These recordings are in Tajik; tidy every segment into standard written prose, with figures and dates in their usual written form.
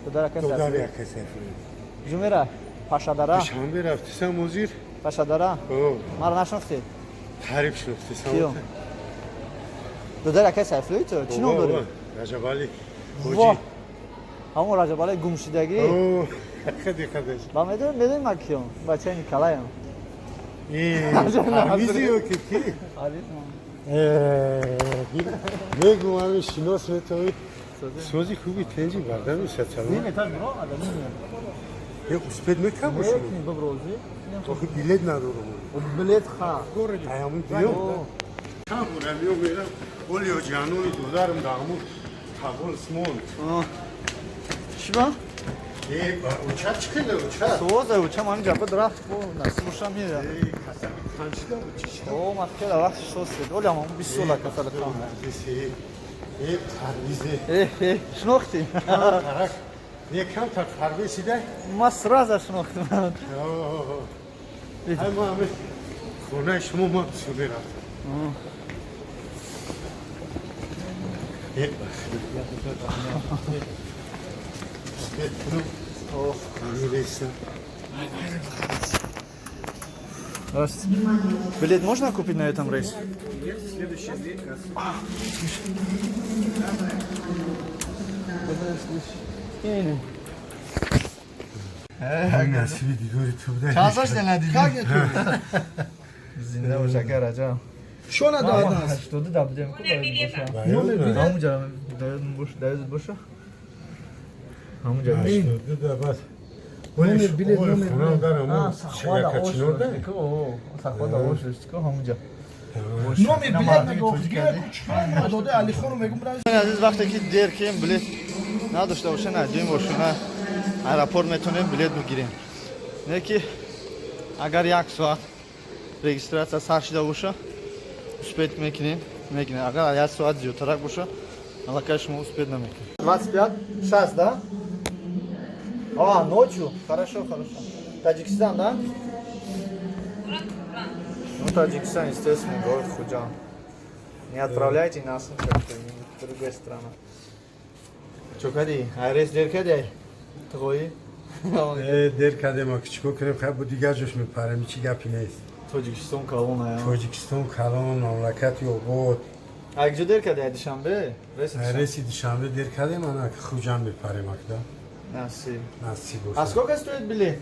Додари ака Сайфулло. Ҷумера Пашадара. Душанбе рафтисам озир. Пашадара. Маро нашинохтед? Қариб шинохтисам. Киё? Додари акаи Сайфуллои ту? Чӣ ном дорӣ? Раҷабалӣ. Во! Ҳамон Раҷабалии гумшудагӣ? Хади хадаш. Ба медонӣ ман киём? Бачаи Николаям. Парвизи ё ки ки? Мегум ҳамин шинос метавӣ. Сози хуби тенҷи бардами сацалом. Ним этаж биро, ада ним. Е, успеть мекам бошум. Мекунӣ биброзӣ. Охи билет надорам. Билет ха. Аямун биё. Чанд бора миё мерам. Оли ҷанони додарам дағму табол смон. Чӣ ба? Е, уча чӣ хеле уча? Соза уча ман ҷаба рафт бо насиб бошам мера. Е, касаби қанчида буд чӣ шида? О, ман хеле вақт сосед. Оли ҳам 20 сола касали қам. Е, парвизе. Э, шинохтӣ? Тарак. Не камтар парвизида? Ма сразу шинохтам. Ай ма ами хонаи шумо ма бисёр мерафтам. Е, Здравствуйте. Билет можно купить на этом рейсе? Следующие две кассы. Насиби дидори ту буда. Чанд сол шуда надидӣ? Зинда бош ака Раҷаб. Шона додааст. 82 да будем ку бояд боша. Ҳамунҷа даёд бош, даёд боша. Ҳамунҷа. 82 да баъд. Номер билет, номер Хона дарам. А, сахвада ош. Сахвада ош, ку ҳамунҷа. Номер билет мегуфт. Гира дода Алихону мегум бирав. Азиз, вақте ки дер кем билет надошта боша, надоим бошона аэропорт метавонем билет бигирем. Не ки агар як соат регистрация сар шуда боша, успеть мекунем, мекунем. Агар як соат зиёдтарак боша, аллакай шумо успеть намекунед. 25 6, да? А, ночью? Хорошо, хорошо. Таджикистан, да? Ну, Таджикистан, естественно, город Худжанд. Не отправляйте нас как-то в другая страна. Чо кади? Айрес дер кади? Твои? Э, дер кардем, а чикор кунем, хай бо дигар ҷош мепарем, ҳичи гапи нест. Тоҷикистон калон ая. Тоҷикистон калон, мамлакати обод. А куҷо дер кади? Душанбе? Реси Душанбе? Реси Душанбе дер кардем, ана Хуҷанд мепарем акда. Насиб. Насиб А бошад. сколько стоит билет?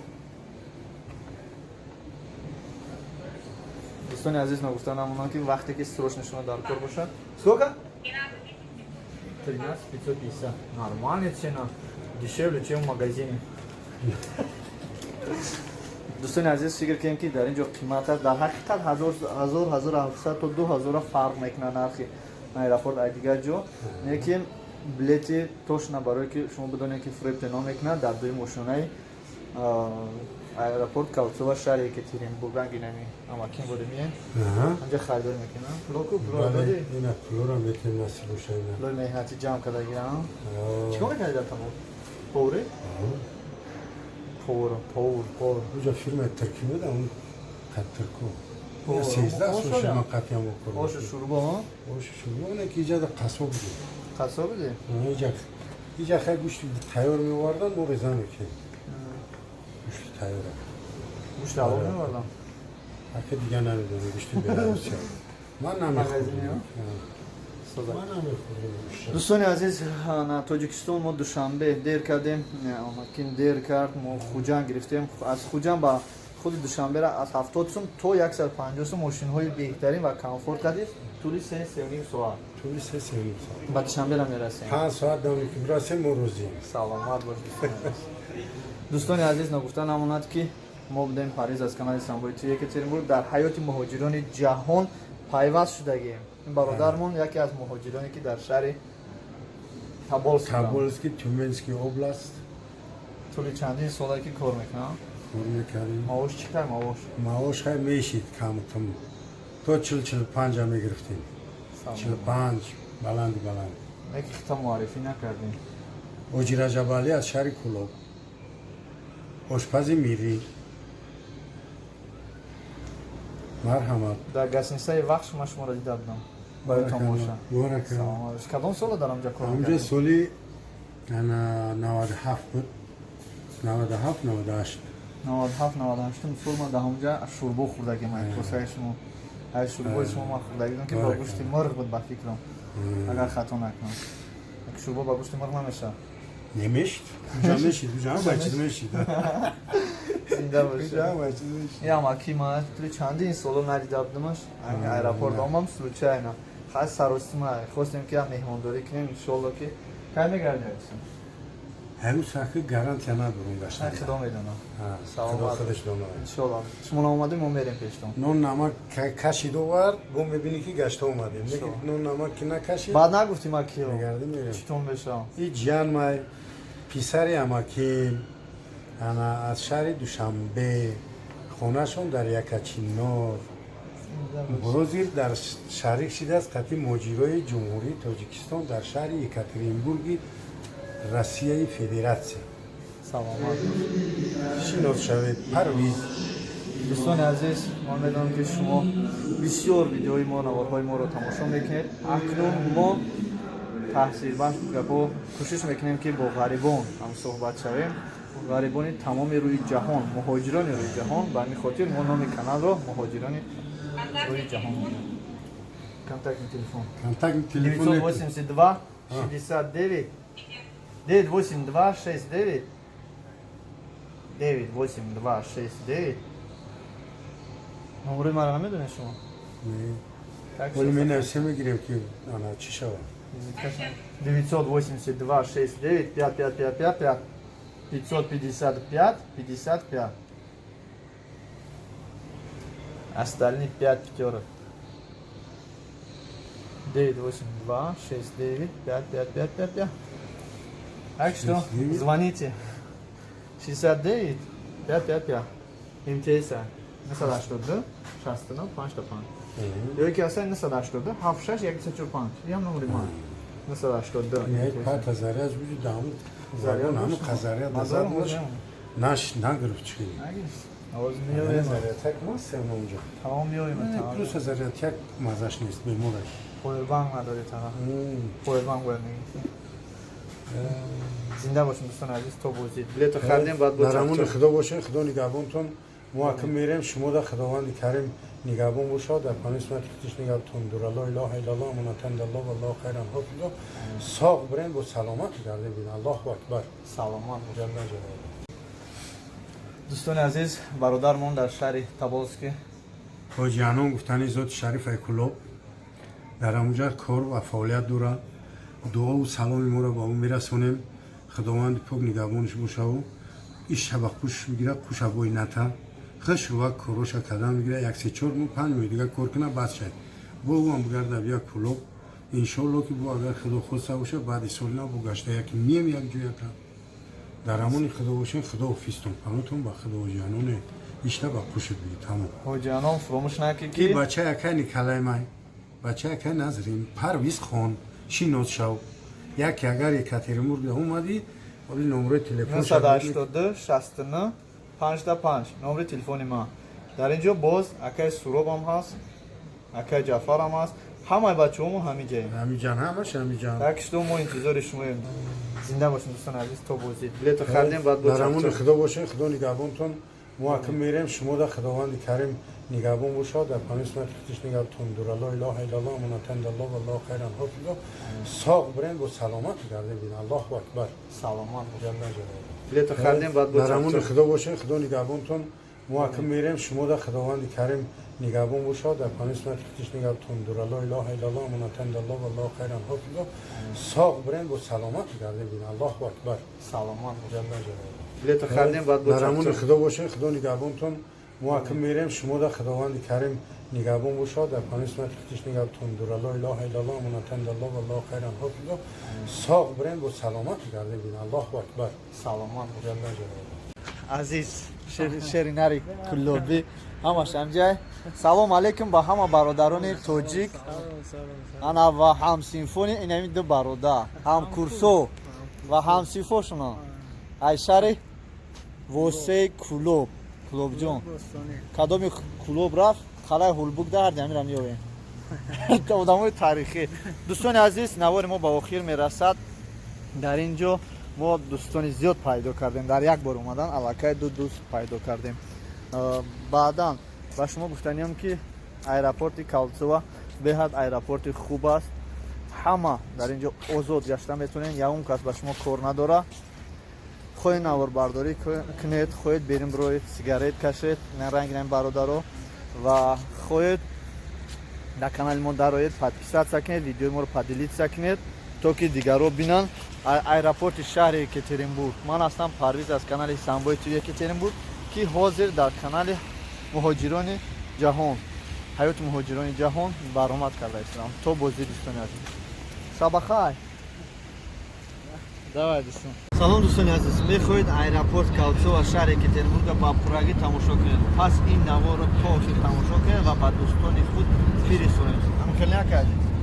Дӯстони азиз, нагуфта намонам, ки вақте ки срочно шумо дар кор бошад. Сколько? 13 550. Нормальная цена. Дешевле, чем в магазине. Дӯстони азиз, фикр кунем, ки дар ин ҷо қимат аст. Дар ҳақиқат 1000, 1700 то 2000 фарқ мекунад нархи аэропорт аз дигар ҷо. Лекин билети точно, барое ки шумо бидонед, ки фиребте намекунад, дар дуи мошинаи аэропорт Кольцово, шаҳри Екатеринбург, ранги нами амакин боде миен, анҷа харидорӣ мекунам. Пулоку пуло Бале, доди? Ина пулора метем, насиб боша ина. Пулои меҳнатӣ ҷамъ карда гирам. Чикор мекардӣ дар тамом? Повари? Повар, повар, повар. Уҷа фирмаи туркӣ буд, он қад турку. Повар. 13 Ош сол шуд оям? ман қатъиан бо кор. Ошу шурбо, ҳа? Ошу шурбо, оне ки иҷада қассоб буд. Қассоб будӣ? Иҷа хай гӯшти тайёр меовардан, мо реза мекунем. Гӯшти тайёра. Гӯшти ҳалол мевардам? Ака дигар намедонам, гӯшти Беларусия. Ман Магазини, намехӯрдам. Созак. Ман намехӯрдам гӯшта. Дӯстони азиз, на Тоҷикистон мо Душанбе дер кардем, омакин дер кард, мо Хуҷанд гирифтем. Аз Хуҷанд ба худи Душанбера аз 70 сум то 150 сум мошинҳои беҳтарин ва комфорт кардид, тӯли 3-3,5 соат. Тӯли 3-3,5 соат. Ба Душанбера мерасем. 5 соат даме ки бирасем, мо розием. Саломат бош, дӯстони азиз. Дӯстони азиз, нагуфта намонад, ки мо будем Париз аз канали Самбои ТВ Екатеринбург. Дар ҳаёти муҳоҷирони ҷаҳон пайваст шудагием. Ин бародармон яке аз муҳоҷироне, ки дар шаҳри Тоболск буданд. Тобольский, Тюменский область. Тӯли чандин солае ки кор мекунам. Кор мекардем. Маош чӣ кар, маош? Маош хай мешид камтум. То чил 45 мегирифтем. 45 баланди баланд. Неки хита муаррифӣ накардем. Ҳоҷи Раҷабалӣ аз шаҳри Кӯлоб. Ошпази мирӣ. Марҳамат. Дар гостиницаи Вахш ман шуморо дида будам барои тамоша. Боракалло. Саломат бош. Кадом сола дар онҷа кор Ҳамҷа мекардед? Соли Ана 97 буд, 97, 98. 97, 98 сол ман дар ҳамонҷа шӯрбо хӯрдагим, ай косаи шумо, ай шӯрбои шумо ман хӯрдагидам, ки бо гӯшти мурғ буд, ба фикрам, агар хато накунам. Шӯрбо ба гӯшти мурғ намешавад? Немешид, уҷа мешид, уҷа ҳама чиз мешид. Зинда бошед. Ям аки ма ту чандин соло надида будамаш. Аэропорт омам случайно. Хай, саросима хостем, ки ям меҳмондорӣ кунем. Иншолло, ки кай мегардем? Ҳанӯз ҳақи гарантия надорум гаштан. Худо медонам. Худо худаш донад. Иншолло, шумо наомадем, мо мерем пештон. Нон намак кашид овард, бо мебинӣ, ки гашта омадем. Лекин нон намак ки накашид, Баъд нагуфтим, акиё. Мегардем, мерем. Читон бешавам? И ҷиянмай, писари амаким, ана аз шаҳри Душанбе, хонашон дар Якачинор, ҳозир дар шарик шидааст қати муҳоҷирои Ҷумҳурии Тоҷикистон дар шаҳри Екатеринбурги Россияи Федератсия. Саломат. Шинос шавед, Парвиз. Дӯстони азиз, ман медонам, ки шумо бисёр видеои мо, наворҳои моро тамошо мекунед. Акнун мо таҳсилбахш гапо кӯшиш мекунем, ки бо ғарибон ҳамсӯҳбат шавем, ғарибони тамоми рӯи ҷаҳон, муҳоҷирони рӯи ҷаҳон. Ба ҳамин хотир мо номи каналро «Муҳоҷирони рӯи ҷаҳон» мегӯем. Контактный телефон. Контактный телефон. 982 69 982 69 982 69. Номерои маро намедонед шумо? Вале менависем, мегирем, ки ана чӣ шавад. 982 69 5 5 5 5 5 555 55. Остальные 5 пятерок. 9 8 2 6 9 5 5 5 5 5. Так что 69. Звоните. 69 5 5 5. МТС 982 69 5 5. Ё ки аслан 982 76 145. Ям номери ман. 982. Яй пата заряд буди дам. Заряд ҳаму бош. қазаряд Мазарам назар бош. бош. Наш нагирифт чи. Овоз меоем. Зарядтак ма онҷо. Тамом, меоем. Плюс зарядтак мазаш нест, бемораш. Повербанк надори тана. Повербанк бояд мегирифтем. Зинда бошем, дӯстони азиз, то бозид. Билето харидем, баъд бо Дар амони чақчақ. Худо бошед, Худо нигаҳбонтон. Мо акм мерем, шумо да Худованди Карим нигаҳбон бошад, дар паноҳи исмати худиш нигаҳбонтон дура. Ло илаҳа иллаллоҳ, амонатан валлоҳу хайран ҳофизо. Соғ бирем, бо саломат гардем. Аллоҳу акбар. Саломат бош. Ҷалла ҷалолаҳу. Дӯстони азиз, бародармон дар шаҳри Тоболски. Ҳоҷианон гуфтани зоти шарифаи Кулоб дар ҳамуҷа кор ва фаъолият дорад. Дуову саломи моро ба ӯ мерасонем. Худованди пок нигаҳбонаш бошаву иш шаба қуш бигира, қушабои ната хушрува короша кардан бигира. Як се чор моҳ, 5 моҳи дига кор куна, бас шад, бо ӯам бигарда бия Кулоб. Иншоалло, ки бо агар Худо хоста боша, баъди соли нав бо гашта яки мием як ҷояка. Дар амони Худо бошен, Худо ҳофизтон, панотон ба Худо. Ҳоҷианоне, ишта ба қушат биги, тамом. Ҳоҷианон, фуромӯш накӣ Ки ки бача якай Николай май, бача якай Назрин, Парвиз хон, шинос шав. Яке агар Екатеринбург омадӣ, оли номерои телефон. 982 69 55 номери телефони ман. Дар ин ҷо боз акаи Суробам ҳаст, акаи Ҷафарам ҳаст, ҳамаи бачаҳомон ҳамин ҷаем. Ҳамиҷан, ҳамаш ҳамиҷан. Так что мо интизори шумоем. Зинда бошем, дӯстони азиз, то бозид. Билето харидем, баъд бо Дар амони чақчақ. Худо бошен, Худо нигаҳбонтон. Мо акм мерем, шумо да Худованди Карим нигаҳбон бошад, дар паноҳи исмати худиш нигаҳбонтон дура. Ло илаҳа иллаллоҳ, амонатан валлоҳу хайран ҳофизо. Соғ бирем, бо саломат гардем. Аллоҳу акбар. Саломат бош. Ҷалла ҷалолаҳу. Билето харидем, баъд бо Дар амони чақчақ. Худо бошен, Худо нигаҳбонтон. Мо акм мерем, шумо да Худованди Карим нигаҳбон бошад, дар паноҳи исмати худиш нигаҳбонтон дура. Ло илаҳа иллаллоҳ, амонатан валлоҳу хайран ҳофизо. Соғ бирем, бо саломат гардем. Аллоҳу акбар. Саломат бош. Ҷалла ҷалолаҳу. Билето харидем, баъд бо Дар амони чақчақ. Худо бошен, Худо нигаҳбонтон. Мо акм мерем, шумо да Худованди Карим нигаҳбон бошад, дар паноҳи исмати худиш нигаҳбонтон дура. Ло илаҳа иллаллоҳ, амонатан валлоҳу хайран ҳофизо. Соғ бирем, бо саломат гардем. Аллоҳу акбар. Саломат бош. Ҷалла ҷалолаҳу. Азиз шеринари Куллобӣ, ҳамаш ҳамҷай. Салом алейкум ба ҳама бародарони тоҷик ана ва ҳамсинфони инами ду бародар, ҳамкурсо ва ҳамсинфошуно ай шаҳри Восеи Кулоб. Кулобҷон, кадоми Кулоб рафт, қалаи Ҳулбук дарди ҳамира меёвем, одамои таърихӣ. Дӯстони азиз, навори мо ба охир мерасад дар ин ҷо. Мо дӯстони зиёд пайдо кардем дар як бор омадан, аллакай ду дӯст пайдо кардем. Баъдан ба шумо гуфтаниям, ки аэропорти Кольцово беҳад аэропорти хуб аст. Ҳама дар ин ҷо озод гашта метавонед, ягон кас ба шумо кор надорад. Хоҳед, наворбардорӣ кунед, хоҳед, берун бироед, сигарет кашед, ранги нами бародаро, ва хоҳед, дар канали мо дароед, подписаться кунед, видеои моро поделиться кунед, то ки дигарро бинанд. Аэропорти шаҳри Екатеринбург. Ман ҳастам Парвиз аз канали Самбои ТВ Екатеринбург, ки ҳозир дар канали Муҳоҷирони ҷаҳон, Ҳаёти муҳоҷирони ҷаҳон баромад карда истодам. То бозӣ, дӯстони азиз, шабахайр. Давай, дӯстон. Салом, дӯстони азиз. Мехоҳед аэропорт Кольцово шаҳри Екатеринбурга ба пуррагӣ тамошо кунед, пас ин наворро то охир тамошо кунед ва ба дӯстони худ фиристонед. Ҳамхел, ака азиз.